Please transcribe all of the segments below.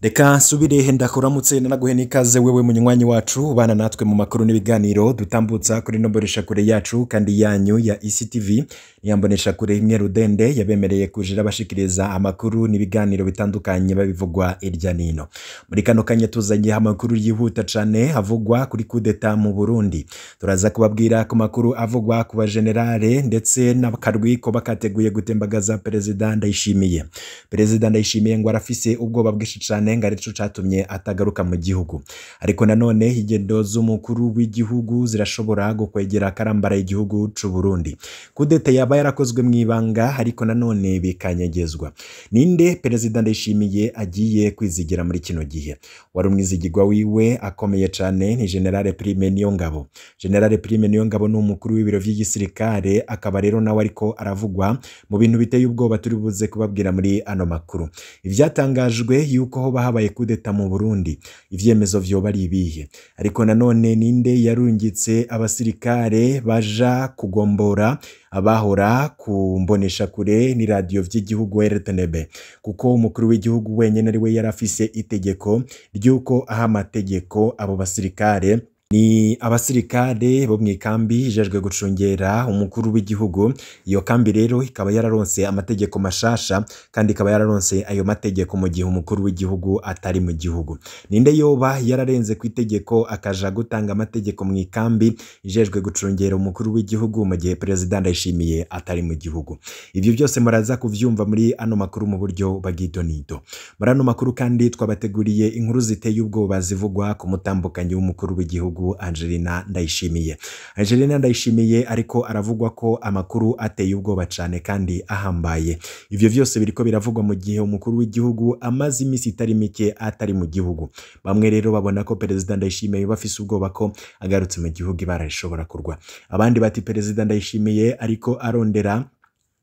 Reka nsubire ndakuramutse nanaguhe n'ikaze wewe munywanyi wacu bana natwe mu makuru n'ibiganiro dutambutsa kuri ino mboneshakure yacu kandi yanyu ya ECTV. Niya mboneshakure imwe rudende yabemereye kujira bashikiriza amakuru n'ibiganiro bitandukanye babivugwa irya nino. Muri kano kanya tuzanye amakuru yihuta cane avugwa kuri kudeta mu Burundi. Turaza kubabwira ku makuru avugwa ku bagenerale ndetse n'akarwi ko bakateguye gutembagaza Perezida Ndayishimiye. Perezida Ndayishimiye ngo arafise ubwoba bwinshi cane ngo arico catumye atagaruka mu gihugu. Ariko nanone ingendo z'umukuru w'igihugu zirashobora gukwegera akarambara igihugu c'u Burundi. Kudeta yaba yarakozwe mw'ibanga ariko nanone bikanyegezwa. Ninde Perezida Ndayishimiye agiye kwizigira muri kino gihe? Wari umwizigirwa wiwe akomeye cane ni General Prime Niyongabo. General Prime Niyongabo ni umukuru w'ibiro vy'igisirikare, akaba rero nawe ariko aravugwa mu bintu biteye ubwoba turi buze kubabwira muri ano makuru. Ivyatangajwe yuko hoba habaye kudeta mu Burundi, ivyemezo vyoba ari ibihe? Ariko nanone ninde yarungitse abasirikare baja kugombora abahora ku mboneshakure ni radiyo vy'igihugu RTNB? Kuko umukuru w'igihugu wenyene ari we yarafise itegeko ry'uko aha amategeko abo basirikare. Ni abasirikare bo mw'ikambi ijejwe gucungera umukuru w'igihugu. Iyo kambi rero ikaba yararonse amategeko mashasha kandi ikaba yararonse ayo mategeko mu gihe umukuru w'igihugu atari mu gihugu. Ninde yoba yararenze ku itegeko akaja gutanga amategeko mw'ikambi ijejwe gucungera umukuru w'igihugu mu gihe Perezida Ndayishimiye atari mu gihugu? Ivyo byose muraza kuvyumva muri ano makuru mu buryo bw'idonido. Muri ano makuru kandi twabateguriye inkuru ziteye ubwoba zivugwa ku mutambukanyi w'umukuru w'igihugu Angelina Ndayishimiye. Angelina Ndayishimiye ariko aravugwa ko amakuru ateye ubwoba cane kandi ahambaye. Ivyo vyose biriko biravugwa mu gihe umukuru w'igihugu amaze imisi itari mike atari mu gihugu. Bamwe rero babona ko Perezida Ndayishimiye bafise ubwoba ko agarutse mu gihugu ibara rishobora kurwa. Abandi bati Perezida Ndayishimiye ariko arondera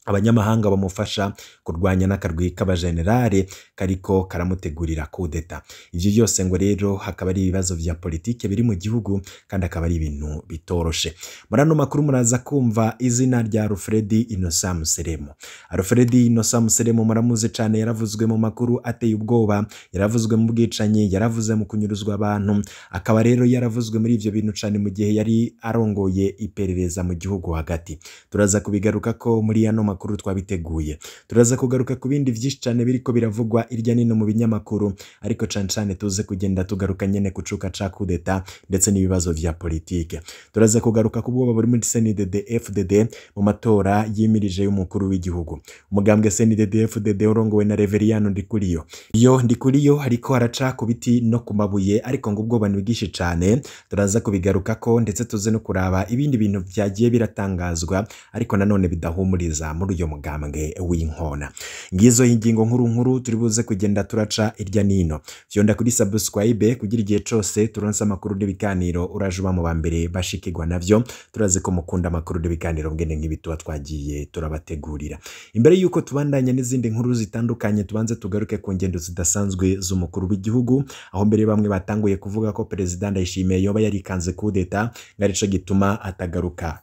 abanyamahanga bamufasha kurwanya n'akarwi k'abajenerale kariko karamutegurira kudeta. Ivyo byose ngo rero hakaba ari ibibazo vya politike biri mu gihugu kandi akaba ari ibintu bitoroshe. Muri ano makuru muraza kumva izina rya Alfred Innocent Museremu. Alfred Innocent Museremu muramuzi cane, yaravuzwe mu makuru ateye ubwoba, yaravuzwe mu bwicanyi, yaravuze mu kunyuruzwa abantu, akaba rero yaravuzwe muri ivyo bintu cane mu gihe yari arongoye iperereza mu gihugu hagati. Turaza kubigaruka ko muri ano makuru twabiteguye. Turaza kugaruka ku bindi vyinshi cane biriko biravugwa irya nino mu binyamakuru, ariko cane cane tuze kugenda tugaruka nyene kucuka ca kudeta ndetse n'ibibazo vya politike. Turaza kugaruka ku bwoba buri muri CNDD FDD mu matora yimirije y'umukuru w'igihugu. Umugambwe CNDD FDD urongowe na Reveriyano Ndikuriyo. Iyo Ndikuriyo ariko araca ku biti no ku mabuye, ariko ngo ubwoba ni bwinshi cane. Turaza kubigarukako ndetse tuze no kuraba ibindi bintu vyagiye biratangazwa ariko nanone bidahumuriza muri uyo mugambwe w'inkona. Ngizo ingingo nkuru nkuru turi buze kugenda turaca irya nino. Fyonda kuri subscribe kugira igihe cose turonse amakuru n'ibiganiro uraje uba mu bambere bashikirwa navyo. Turaze ko mukunda amakuru n'ibiganiro ngene nk'ibi tuba twagiye turabategurira. Imbere yuko tubandanya n'izindi nkuru zitandukanye, tubanze tugaruke ku ngendo zidasanzwe z'umukuru w'igihugu, aho mbere bamwe batanguye kuvuga ko Perezida Ndayishimiye yoba yarikanze kudeta ngo arico gituma atagaruka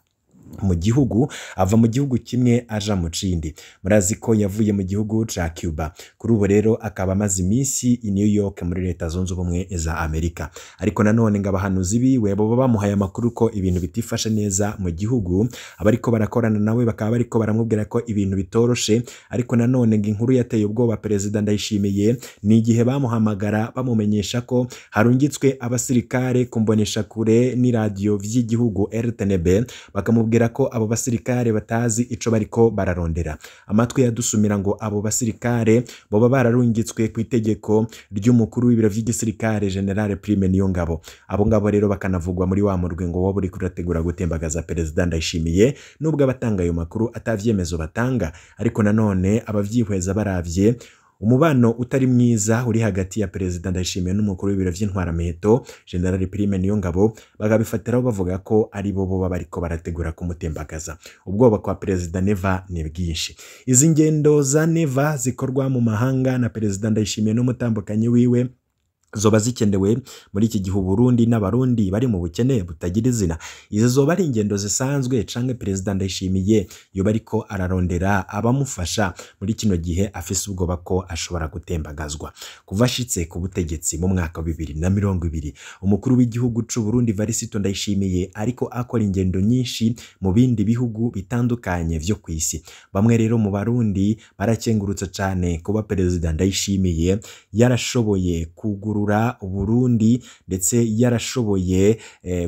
mu gihugu, ava mu gihugu kimwe aja mu cindi. Murazi ko yavuye mu gihugu ca Cuba. Kuri ubu rero akaba amaze iminsi i New York muri Leta Zunze Ubumwe za Amerika. Ariko nanone ngo abahanuzi biwe boba bamuhaye amakuru ko ibintu bitifashe neza mu gihugu, abariko barakorana nawe bakaba bariko baramubwira ko ibintu bitoroshe. Ariko nanone ngo inkuru yateye ubwoba Perezida Ndayishimiye ni igihe bamuhamagara bamumenyesha ko harungitswe abasirikare ku mboneshakure n'iradiyo vy'igihugu RTNB, bakamubwira ko abo basirikare batazi ico bariko bararondera. Amatwi yadusumira ngo abo basirikare boba bararungitswe ku itegeko ry'umukuru w'ibiro vy'igisirikare General Prime Niyongabo. Abo ngabo rero bakanavugwa muri wa murwi ngo woba uriko urategura gutembagaza Perezida Ndayishimiye, nubwo abatanga ayo makuru atavyemezo batanga, ariko nanone abavyihweza baravye umubano utari mwiza uri hagati ya Perezida Ndayishimiye n'umukuru w'ibiro vy'intwaramiheto General Prime Niyongabo, bakabifatiraho bavuga ko ari bo boba bariko barategura kumutembagaza. Ubwoba kwa Perezida Neva ni bwinshi. Izi ngendo za Neva zikorwa mu mahanga na Perezida Ndayishimiye n'umutambukanyi wiwe Zoba zikenewe muri iki gihe Burundi n'abarundi bari mu bukene butagira izina? Izo zoba ari ingendo zisanzwe canke Perezida Ndayishimiye yoba ariko ararondera abamufasha muri kino gihe afise ubwoba ko ashobora gutembagazwa? Kuva ashitse ku butegetsi mu mwaka wa 2020, umukuru w'igihugu c'u Burundi Varisito Ndayishimiye ariko akora ingendo nyinshi mu bindi bihugu bitandukanye vyo kw'isi. Bamwe rero mu Barundi barakengurutse cane kuba Perezida Ndayishimiye yarashoboye kugurura Uburundi, ndetse yarashoboye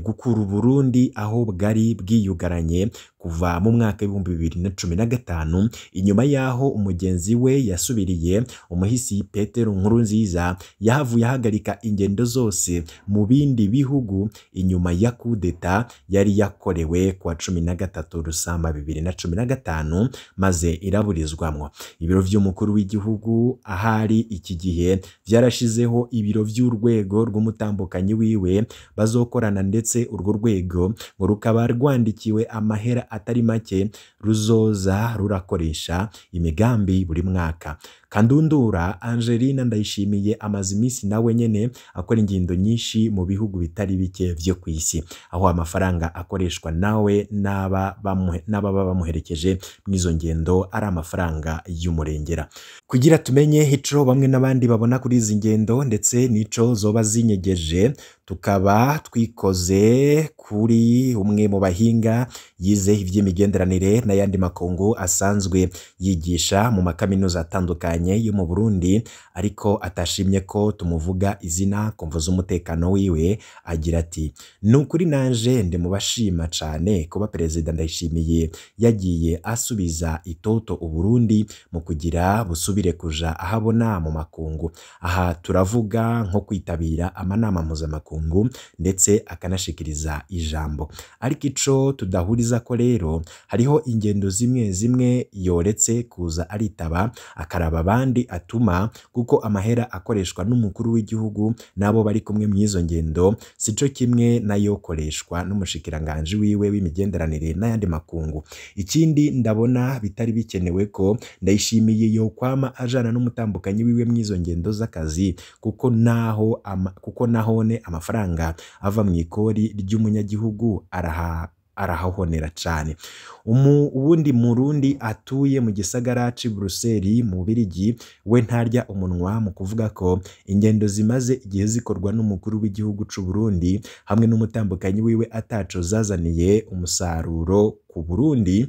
gukura Uburundi aho bwari bwiyugaranye kuva mu mwaka 2015, inyuma yaho umugenzi we yasubiriye umuhisi Petero Nkurunziza yahavuye ahagarika ingendo zose mu bindi bihugu inyuma ya kudeta yari yakorewe kuwa 13 Rusama 2015, maze iraburizwamwo. Ibiro vy'umukuru w'igihugu ahari iki gihe vyarashizeho ibiro vy'urwego rw'umutambukanyi wiwe bazokorana, ndetse urwo rwego ngo rukaba rwandikiwe amahera atari make ruzoza rurakoresha imigambi buri mwaka. Kandundura Angelina Ndayishimiye amaze iminsi nawe nyene akora ingendo nyinshi mu bihugu bitari bike vyo kw'isi, aho amafaranga akoreshwa nawe n'ababa bamuherekeje mw'izo ngendo ari amafaranga y'umurengera. Kugira tumenye ico bamwe n'abandi babona kuri izi ngendo ndetse n'ico zoba zinyegeje, tukaba twikoze kuri umwe mu bahinga yize ivy'imigenderanire n'ayandi makungu, asanzwe yigisha mu makaminuza atandukanye yo mu Burundi, ariko atashimye ko tumuvuga izina kumvo z'umutekano wiwe. Agira ati: ni ukuri nanje ndi mu bashima cane kuba Perezida Ndayishimiye yagiye asubiza itoto Uburundi mu kugira busubire kuja ahabona mu makungu. Aha turavuga nko kwitabira amanama mpuzamakungu ndetse akanashikiriza ijambo. Ariko ico tudahuriza ko rero, hariho ingendo zimwe zimwe yoretse kuza aritaba akaraba abandi atuma, kuko amahera akoreshwa n'umukuru w'igihugu n'abo bari kumwe mw'izo ngendo sico kimwe nayo koreshwa n'umushikiranganji wiwe w'imigenderanire n'ayandi makungu. Ikindi ndabona bitari bikenewe ko Ndayishimiye yokwama ajana n'umutambukanyi wiwe mw'izo ngendo z'akazi, kuko nahone amafaranga ava mu ikori ry'umunyagihugu arahahonera cane. Uwundi Murundi atuye mu gisagara c'i Buruseli mu Bubirigi we ntarya umunwa mu kuvuga ko ingendo zimaze igihe zikorwa n'umukuru w'igihugu c'u Burundi hamwe n'umutambukanyi wiwe ataco zazaniye umusaruro ku Burundi,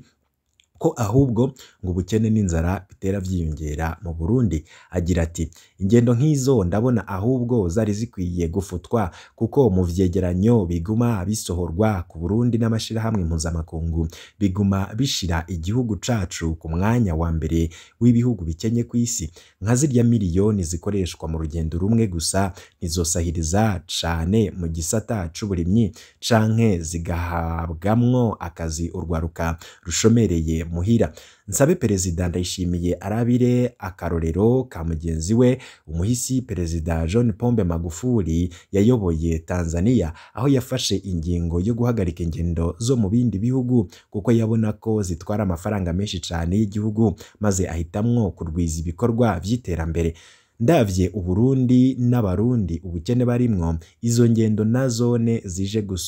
ko ahubwo ngo ubukene n'inzara bitera vyiyongera mu Burundi. Agira ati: ingendo nk'izo ndabona ahubwo zari zikwiye gufutwa, kuko mu vyegeranyo biguma bisohorwa ku Burundi n'amashirahamwe mpuzamakungu biguma bishira igihugu cacu ku mwanya wa mbere w'ibihugu bikenye kw'isi. Nka zirya miliyoni zikoreshwa mu rugendo rumwe gusa ntizosahiriza cane mu gisata c'uburimyi, canke zigahabwamwo akazi urwaruka rushomereye muhira. Nsabe Perezida Ndayishimiye arabire akarorero ka mugenzi we umuhisi Perezida John Pombe Magufuli yayoboye Tanzania, aho yafashe ingingo yo guhagarika ingendo zo mu bindi bihugu kuko yabona ko zitwara amafaranga menshi cane y'igihugu, maze ahitamwo kurwiza ibikorwa vy'iterambere. Ndavye Uburundi n'abarundi ubukene barimwo, izo ngendo nazone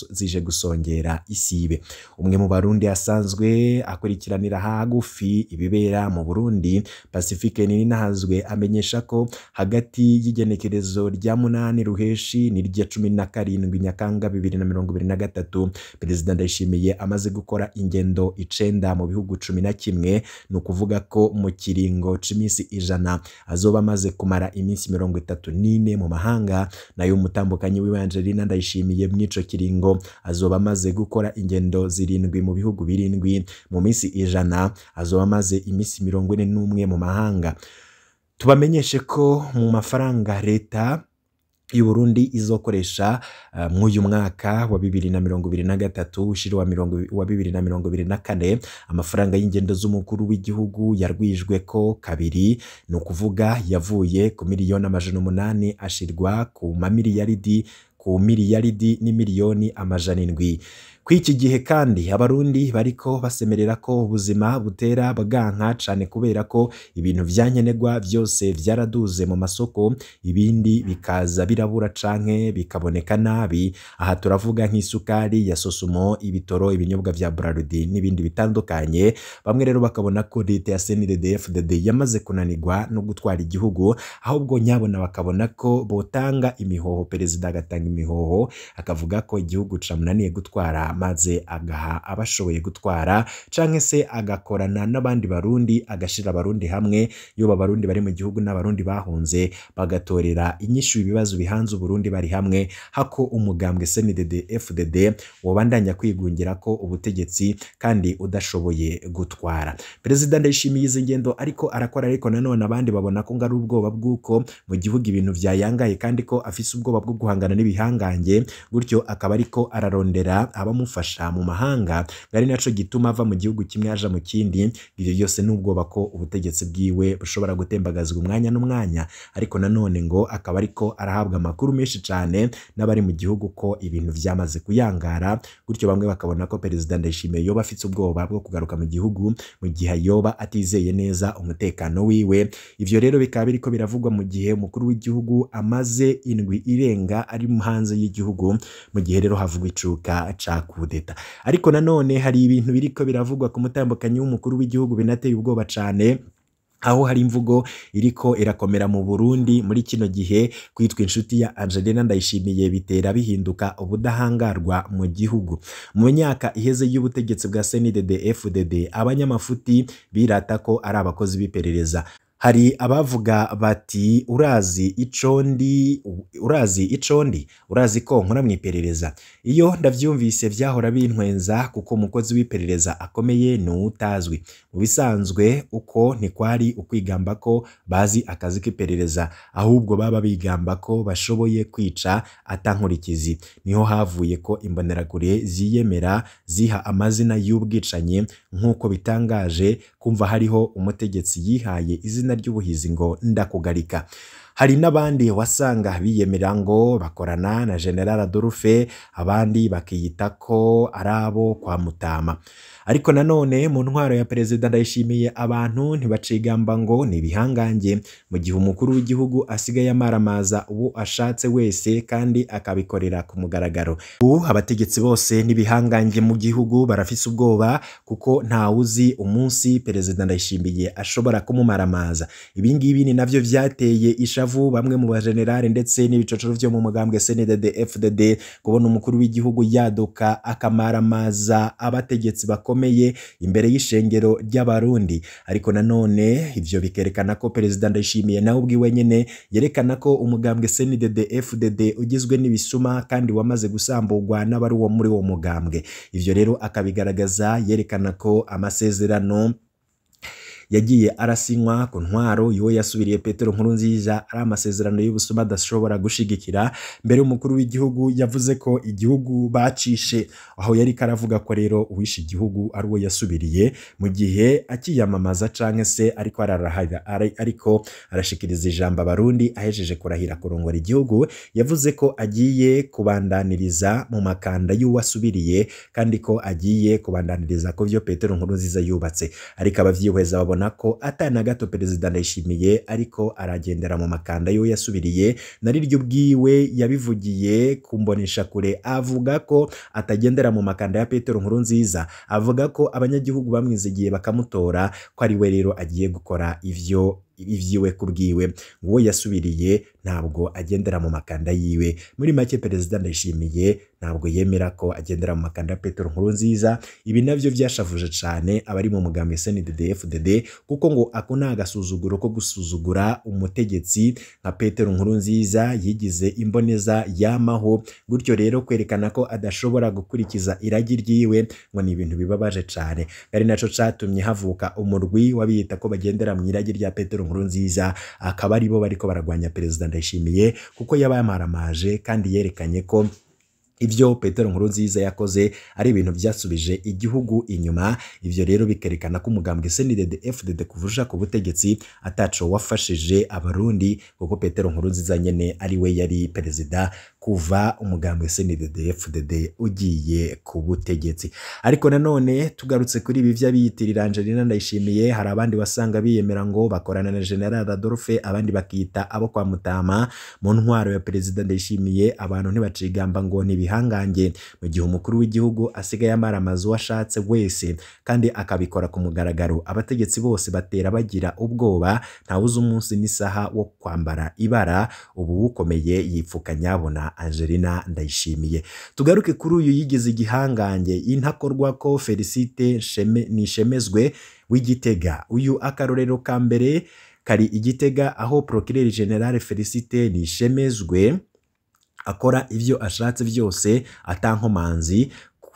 zije gusongera isibe. Umwe mu Barundi asanzwe akurikiranira hagufi ibibera mu Burundi, Pacifique Nininahazwe, amenyesha ko hagati y'igenekerezo rya 8 Ruheshi n'irya 17 Nyakanga 2023, Perezida Ndayishimiye amaze gukora ingendo 9 mu bihugu 11, ni ukuvuga ko mu kiringo c'imisi 100 azoba amaze kumara iminsi 34 mu mahanga. Nayo umutambukanyi wiwe Angelina Ndayishimiye mw'ico kiringo azoba amaze gukora ingendo 7 mu bihugu 7 mu minsi 100, azoba amaze iminsi 41 mu mahanga. Tubamenyeshe ko mu mafaranga leta y'u Burundi izokoresha mw'uyu mwaka wa 2023 ushira wa 2024, amafaranga y'ingendo z'umukuru w'igihugu yarwijwe ko kabiri, ni ukuvuga yavuye ku miliyoni 800 ashirwa ku mamiliyaridi, ku miliyaridi n'imiliyoni 700. Kw'iki gihe kandi abarundi bariko basemerera ko ubuzima butera bwanka cane kubera ko ibintu vyankenerwa vyose vyaraduze mu masoko, ibindi bikaza birabura canke bikaboneka nabi. Aha turavuga nk'isukari ya Sosumo, ibitoro, ibinyobwa vya Brarudi n'ibindi bitandukanye. Bamwe rero bakabona ko leta ya CNDD-FDD yamaze kunanirwa no gutwara igihugu, ahubwo nyabona bakabona ko botanga imihoho, perezida agatanga imihoho akavuga ko igihugu camunaniye gutwara, maze agaha abashoboye gutwara canke se agakorana n'abandi barundi, agashira abarundi hamwe, yoba abarundi bari mu gihugu n'abarundi bahunze, bagatorera inyishu ibibazo bihanze Uburundi bari hamwe, hako umugambwe CNDD-FDD wobandanya kwigungira ko ubutegetsi kandi udashoboye gutwara. Perezida Ndayishimiye izi ngendo ariko arakora, ariko nanone abandi babona ko ngo ari ubwoba bw'uko mu gihugu ibintu vyayangaye kandi ko afise ubwoba bwo guhangana n'ibihangange, gutyo akaba ariko ararondera abamufasha mu mahanga, ari naco gituma ava mu gihugu kimwe aja mu kindi. Ivyo byose n'ubwoba ko ubutegetsi bwiwe bushobora gutembagazwa umwanya n'umwanya, ariko nanone ngo akaba ariko arahabwa amakuru menshi cane n'abari mu gihugu ko ibintu vyamaze kuyangara, gutyo bamwe bakabona ko Perezida Ndayishimiye yoba afite ubwoba bwo kugaruka mu gihugu mu gihe yoba atizeye neza umutekano wiwe. Ivyo rero bikaba biriko biravugwa mu gihe umukuru w'igihugu amaze indwi irenga ari hanze y'igihugu, mu gihe rero havugwa icuka ca kudeta. Ariko nanone hari ibintu biriko biravugwa ku mutambukanyi w'umukuru w'igihugu binateye ubwoba cane, aho hari imvugo iriko irakomera mu Burundi muri kino gihe. Kwitwa inshuti ya Angelina Ndayishimiye bitera bihinduka ubudahangarwa mu gihugu. Mu myaka iheze y'ubutegetsi bwa CNDD-FDD, abanyamafuti birata ko ari abakozi b'iperereza. Hari abavuga bati urazi icondi, urazi icondi, urazi ko nkora mu iperereza. Iyo ndavyumvise vyahora bintwenza, kuko umukozi w'iperereza akomeye ni utazwi. Mu bisanzwe uko ntikwari ukwigamba ko bazi akazi k'iperereza, ahubwo baba bigamba ko bashoboye kwica atankurikizi. Niho havuye ko imbonerakure ziyemera ziha amazina y'ubwicanyi, nk'uko bitangaje kumva hariho umutegetsi yihaye izina ry'ubuhizi ngo ndakugarika. Hari n'abandi wasanga biyemera ngo bakorana na General Adolphe, abandi bakiyita ko ari abo kwa Mutama. Ariko nanone mu ntwaro ya Perezida Ndayishimiye abantu ntibacigamba ngo ni ibihangange, mu gihe umukuru w'igihugu asigaye amaramaza uwo ashatse wese kandi akabikorera ku mugaragaro. Ubu abategetsi bose n'ibihangange mu gihugu barafise ubwoba, kuko ntawuzi umunsi Perezida Ndayishimiye ashobora kumumaramaza. Ibi ngibi ni navyo vyateye ishavu bamwe mu bajenerali ndetse n'ibicocoro vyo mu mugambwe CNDD-FDD kubona umukuru w'igihugu yaduka akamaramaza abategetsi bakomeye imbere y'ishengero ry'abarundi. Ariko nanone ivyo bikerekana ko Perezida Ndayishimiye nawe ubwiwe nyene yerekana ko umugambwe CNDD-FDD ugizwe n'ibisuma kandi wamaze gusamburwa n'abari uwo muri uwo mugambwe. Ivyo rero akabigaragaza yerekana ko amasezerano yagiye arasinywa ku ntwaro yuwo yasubiriye Petero Nkurunziza ari amasezerano y'ubusuma adashobora gushigikira. Mbere umukuru w'igihugu yavuze ko igihugu bacishe, aho yari karavuga ko rero uwishe igihugu ari uwo yasubiriye mu gihe akiyamamaza canke se ariko ararahira, ariko arashikiriza ijambo abarundi ahejeje kurahira kurongora igihugu. Yavuze ko agiye kubandaniriza mu makanda y'uwo asubiriye kandi ko agiye kubandaniriza ko vyo Petero Nkurunziza yubatse. Ariko abavyihweza babona ko atana gato Perezida Ndayishimiye ariko aragendera mu makanda yo yasubiriye, nariryo ubwiwe yabivugiye kumbonesha kure avuga ko atagendera mu makanda ya Petero Nkurunziza, avuga ko abanyagihugu bamwizigiye bakamutora ko ari we rero agiye gukora ivyo ivyiwe kubwiwe, nguwo yasubiriye ntabwo agendera mu makanda yiwe. Muri make Perezida Ndayishimiye ntabwo yemera ko agendera mu makanda ya Petero Nkurunziza. Ibi navyo vyashavuje cane abari mu mugambwe CNDD-FDD, kuko ngo ako ni agasuzuguro ko gusuzugura umutegetsi nka Petero Nkurunziza yigize imboneza yamaho, gutyo rero kwerekana ko adashobora gukurikiza iragi ryiwe ngo ni ibintu bibabaje cane. Ari naco catumye havuka umurwi wabiyita ko bagendera mu iragi rya Petero Nkurunziza, akaba aribo bariko baragwanya Perezida Ndayishimiye, kuko yabaye amaramaje kandi yerekanye ko Ibyo Petero Nkurunziza yakoze ari ibintu byasubije igihugu inyuma. Ivyo rero bikerekana ko umugambwe CNDD FDD kuvuja ku butegetsi ataco wafashije abarundi, kuko Petero Nkurunziza nyene ari we yari perezida kuva umugambwe CNDD FDD ugiye ku butegetsi. Ariko nanone tugarutse kuri ibi vy'abiyitirira Angelina Ndayishimiye, hari abandi wasanga biyemera ngo bakorana na General Adolphe, abandi bakita abo kwa Mutama. Mu ntwaro ya perezida Ndayishimiye abantu ntibacigamba ngo nibihangange, mu gihe umukuru w'igihugu asigaye amara amazu ashatse wese kandi akabikora ku mugaragaro. Abategetsi bose batera bagira ubwoba, ntawuzi umunsi n'isaha wo kwambara ibara. Ubu ukomeye yipfuka nyabona Angelina Ndayishimiye. Tugaruke kuri uyu yigize igihangange intakorwa ko Felicite Nishemezwe w'Igitega. Uyu akarorero ka mbere kari Igitega, aho Procureur General Felicite Nishemezwe akora ivyo ashatse vyose atankomanzi.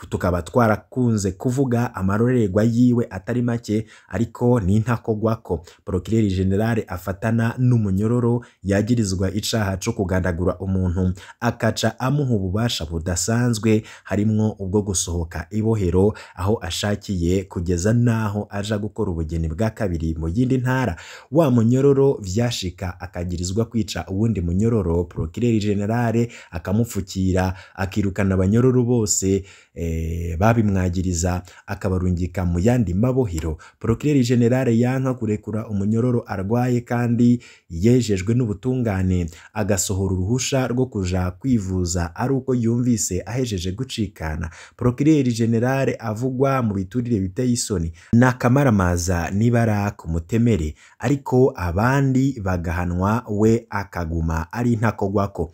Tukaba twarakunze kuvuga amarorerwa yiwe atari make, ariko ni ntakogwako. Procureur General afatana n'umunyororo yagirizwa icaha co kugandagura umuntu, akaca amuha ububasha budasanzwe harimwo ubwo gusohoka ibohero aho ashakiye, kugeza naho aja gukora ubugeni bwa kabiri mu yindi ntara. Wa munyororo vyashika akagirizwa kwica uwundi munyororo, Procureur General akamupfukira, akirukana abanyororo bose babimwagiriza, akabarungika mu yandi mabohero. Procureur General yanka kurekura umunyororo arwaye kandi yejejwe n'ubutungane, agasohora uruhusha rwo kuja kwivuza ari uko yumvise ahejeje gucikana. Procureur General avugwa mu biturire biteye isoni n'akamaramaza nibara ku mutemere, ariko abandi bagahanwa we akaguma ari ntakogwako.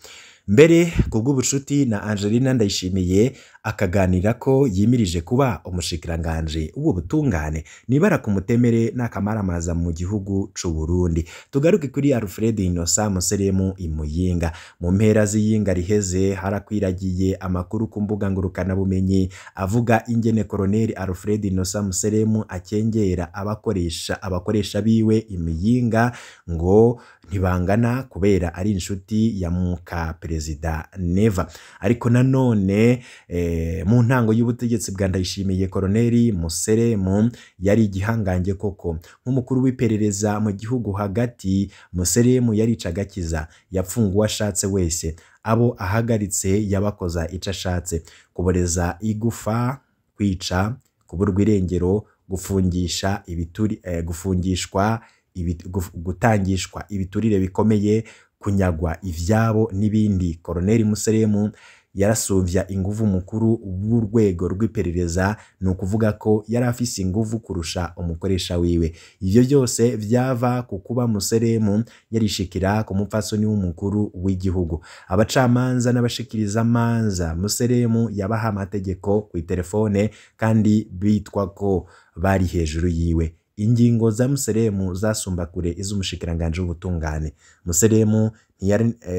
Mbere kubw'ubucuti na Angelina Ndayishimiye akaganira ko yimirije kuba umushikiranganje w'ubutungane, nibara ku mutemere n'akamaramaza mu gihugu c'u Burundi. Tugaruke kuri Alfred Innocent Museremu Imuyinga. Mu mpera z'iyinga riheze harakwiragiye amakuru ku mbuga ngurukana bumenyi avuga ingene Colonel Alfred Innocent Museremu akengera abakoresha biwe Imuyinga ngo ntibangana kubera ari inshuti ya muka perezida Neva. Ariko nanone mu ntango y'ubutegetsi bwa Ndayishimiye, Colonel Museremu yari igihangange koko. Nk'umukuru w'iperereza mu gihugu hagati, Museremu yaricaga akiza, yapfunguwe ashatse wese, abo ahagaritse yabakoza ico ashatse, kuboreza igufa, kwica, kuburwa irengero, gufungisha ibituri, gufungishwa gutangishwa ibiturire bikomeye, kunyagwa ivyabo n'ibindi. Colonel Museremu yarasumvya inguvu mukuru w'urwego rw'iperereza, ni ukuvuga ko yari afise inguvu kurusha umukoresha wiwe. Ivyo byose vyava ku kuba Museremu yarishikira ku mupfasoni w'umukuru w'igihugu. Abacamanza n'abashikiriza manza Museremu yabaha amategeko ku telefone kandi bitwa ko bari hejuru yiwe. Ingingo za Museremu zasumba kure iz'umushikiranganje w'ubutungane. Museremu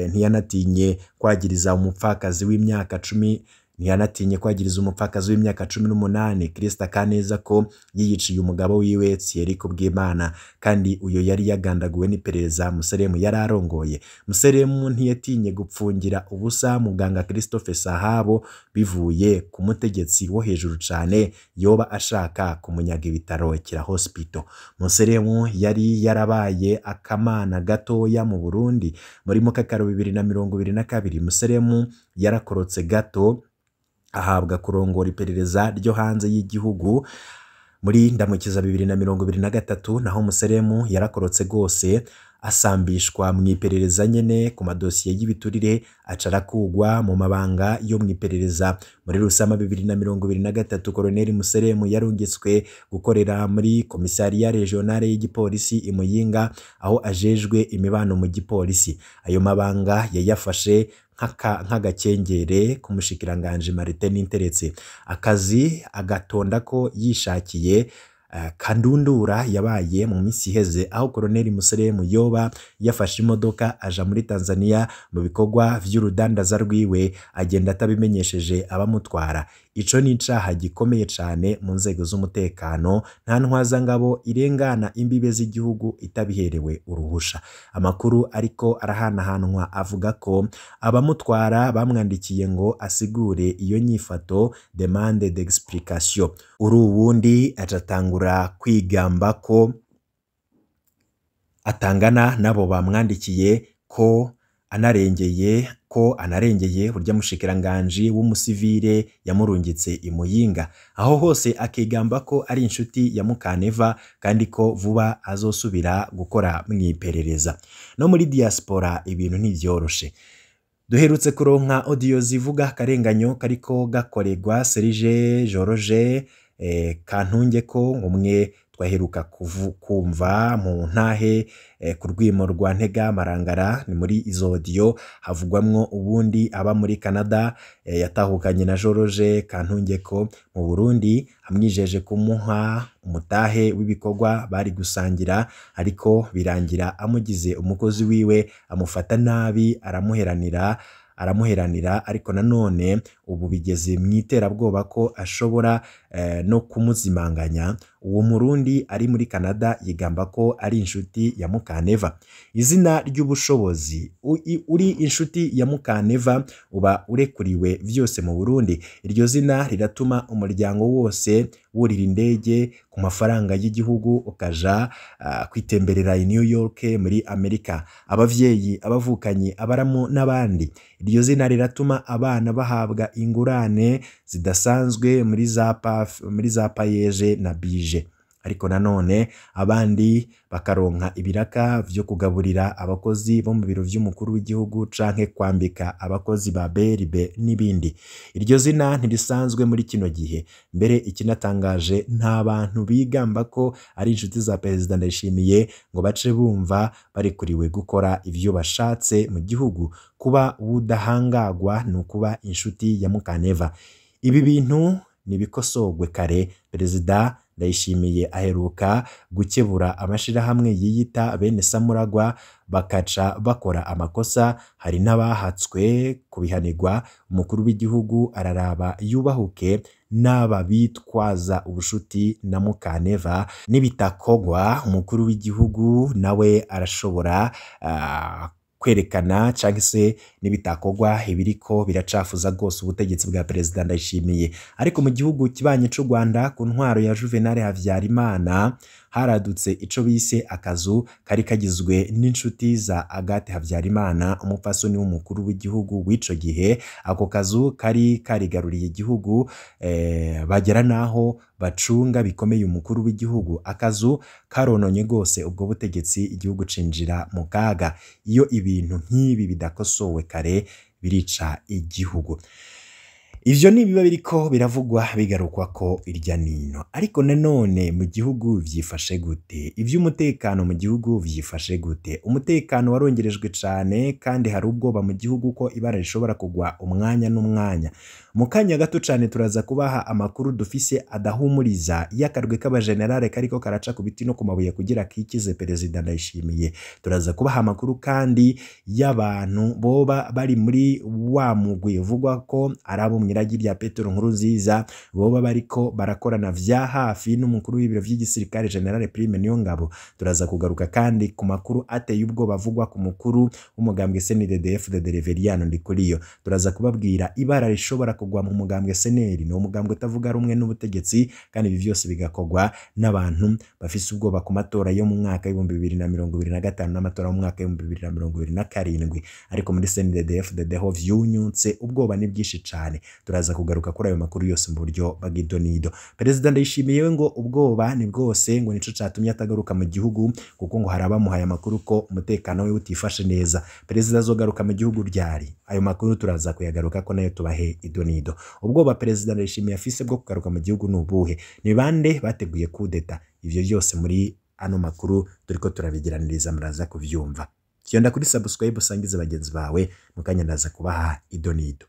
ntiyanatinye kwagiriza umupfakazi w'imyaka 10 ntiyanatinye kwagiriza umupfakazi w'imyaka 18 Krista Kaneza ko yiyiciye umugabo wiwe Thierry Kubwimana, kandi uyo yari yagandaguwe n'iperereza Museremu yari arongoye. Museremu ntiyatinye gupfungira ubusa muganga Christophe Sahabo bivuye ku mutegetsi wo hejuru cane yoba ashaka kumunyaga ibitaro Kira Hospital. Museremu yari yarabaye akamana gatoya mu Burundi muri mukakaro 2022. Museremu yarakorotse gato ahabwa kurongora iperereza ryo hanze y'igihugu muri ndamukiza 2023. Naho Museremu yarakorotse gose asambishwa mu iperereza nyene ku madosiye y'ibiturire, acarakugwa mu mabanga yo mu iperereza. Muri Rusama 2023 Colonel Museremu yarungitswe gukorera muri Komisariya Regionale y'igipolisi i Muyinga, aho ajejwe imibano mu gipolisi. Ayo mabanga yayafashe nk'agakengere k'umushikiranganje Martin Ninteretse, akazi agatonda ko yishakiye. Kandundura yabaye mu minsi iheze aho Colonel Museremu yoba yafashe imodoka aja muri Tanzania mu bikorwa vy'urudandaza rwiwe, agenda atabimenyesheje abamutwara. Ico ni icaha gikomeye cane mu nzego z'umutekano. Nta ntwazangabo irengana imbibe z'igihugu itabiherewe uruhusha. Amakuru ariko arahanahanwa avuga ko abamutwara bamwandikiye ngo asigure iyo nyifato, demande d'explication. Uri uwundi acatangura kwigamba ko atangana nabo bamwandikiye, ko anarengeye burya mushikiranganji w'umusivile yamurungitse i Muyinga. Aho hose akigamba ko ari inshuti ya Mukaneva kandi ko vuba azosubira gukora mw'iperereza. No muri diaspora ibintu ntivyoroshe. Duherutse kuronka audio zivuga akarenganyo kariko gakorerwa Serge George Kantunge, ko umwe twaheruka kumva mu ntahe ku rwimo rwa Ntega Marangara. Ni muri izo audio havugwamwo ubundi aba muri Canada, yatahukanye na George Kantungeko mu Burundi, amwijeje kumuha umutahe w'ibikorwa bari gusangira, ariko birangira amugize umukozi wiwe, amufata nabi, aramuheranira. Ariko nanone ubu bigeze mu iterabwoba ko ashobora no kumuzimanganya. Uwo Murundi ari muri Canada yigamba ko ari inshuti ya Mukaneva. Izina ry'ubushobozi, uri inshuti ya Mukaneva uba urekuriwe vyose mu Burundi. Iryo zina riratuma umuryango wose wurira indege ku mafaranga y'igihugu ukaja kwitemberera i New York muri Amerika, abavyeyi, abavukanyi, abaramu n'abandi. Iryo zina riratuma abana bahabwa ingurane zidasanzwe muri za payeje na bije. Ariko nanone abandi bakaronka ibiraka vyo kugaburira abakozi bo mu biro vy'umukuru w'igihugu canke kwambika abakozi ba BRB n'ibindi. Iryo zina ntirisanzwe muri kino gihe. Mbere ikinatangaje, nta bantu bigamba ko ari inshuti za Perezida Ndayishimiye ngo bace bumva barekuriwe gukora ivyo bashatse mu gihugu. Kuba udahangagwa ni ukuba inshuti ya Mukaneva. Ibi bintu nibikosogwe kare. Perezida Ndayishimiye aheruka gukebura amashirahamwe yiyita bene Samuragwa bakaca bakora amakosa, hari n'abahatswe kubihanirwa. Umukuru w'igihugu araraba yubahuke n'aba bitwaza ubushuti na Mukaneva. Nibitakogwa, umukuru w'igihugu nawe arashobora kwerekana canke se nibitakogwa ibiriko biracafuza gose ubutegetsi bwa Perezida Ndayishimiye. Ariko mu gihugu kibanye c'u Rwanda ku ntwaro ya Juvenal Havyarimana haradutse ico bise akazu kari kagizwe n'inshuti za Agathe Havyarimana, umupfasoni w'umukuru w'igihugu w'ico gihe. Ako kazu kari karigaruriye igihugu, bagera naho bacunga bikomeye umukuru w'igihugu. Akazu karononye gose ubwo butegetsi, igihugu cinjira mu kaga. Iyo ibintu nk'ibi bidakosowe kare birica igihugu. Ivyo ni biba biriko biravugwa bigarukwa ko irya nino. Ariko nanone mu gihugu vyifashe gute? Ivy'umutekano mu gihugu vyifashe gute? Umutekano warongerejwe cane kandi hari ubwoba mu gihugu ko ibara rishobora kugwa umwanya n'umwanya. Mu kanya gato cane turaza kubaha amakuru dufise adahumuriza y'akarwi k'abajenerale kariko karaca ku biti no ku mabuye kugira kikize Perezida Ndayishimiye. Turaza kubaha amakuru kandi y'abantu boba bari muri wa mugwi uvugwa ko ari abo mw'iragi rya Petero Nkurunziza, boba bariko barakorana vya hafi n'umukuru w'ibiro vy'igisirikare General Prime Niyongabo. Turaza kugaruka kandi ku makuru ateye ubwoba avugwa ku mukuru w'umugambwe CNDD-FDD Reveriyano Ndikuriyo. Turaza kubabwira ibara rishobora kugwa mu mugambwe SNL, ni umugambwe utavuga rumwe n'ubutegetsi, kandi ibi vyose bigakogwa n'abantu bafise ubwoba ku matora yo mu mwaka 2025 n'amatora yo mu mwaka 2027. Ariko muri CNDD-FDD ho vyunyutse, ubwoba ni bwinshi cane. Turaza kugaruka kuri ayo makuru yose mu buryo bw'idonido. Perezida Ndayishimiye ngo ubwoba ni bwose, ngo nico catumye atagaruka mu gihugu kuko ngo harabamuhaye amakuru ko umutekano we utifashe neza. Perezida azogaruka mu gihugu ryari? Ayo makuru turaza kuyagaruka ko nayo tubahe idonido. Ubwoba Perezida Ndayishimiye afise bwo kugaruka mu gihugu nubuhe? Ni bande bateguye kudeta? Ivyo byose muri ano makuru turiko turabigiraniriza, muraza kuvyumva. Fyonda kuri subscribe usangize bagenzi bawe, mukanya ndaza kubaha idonido.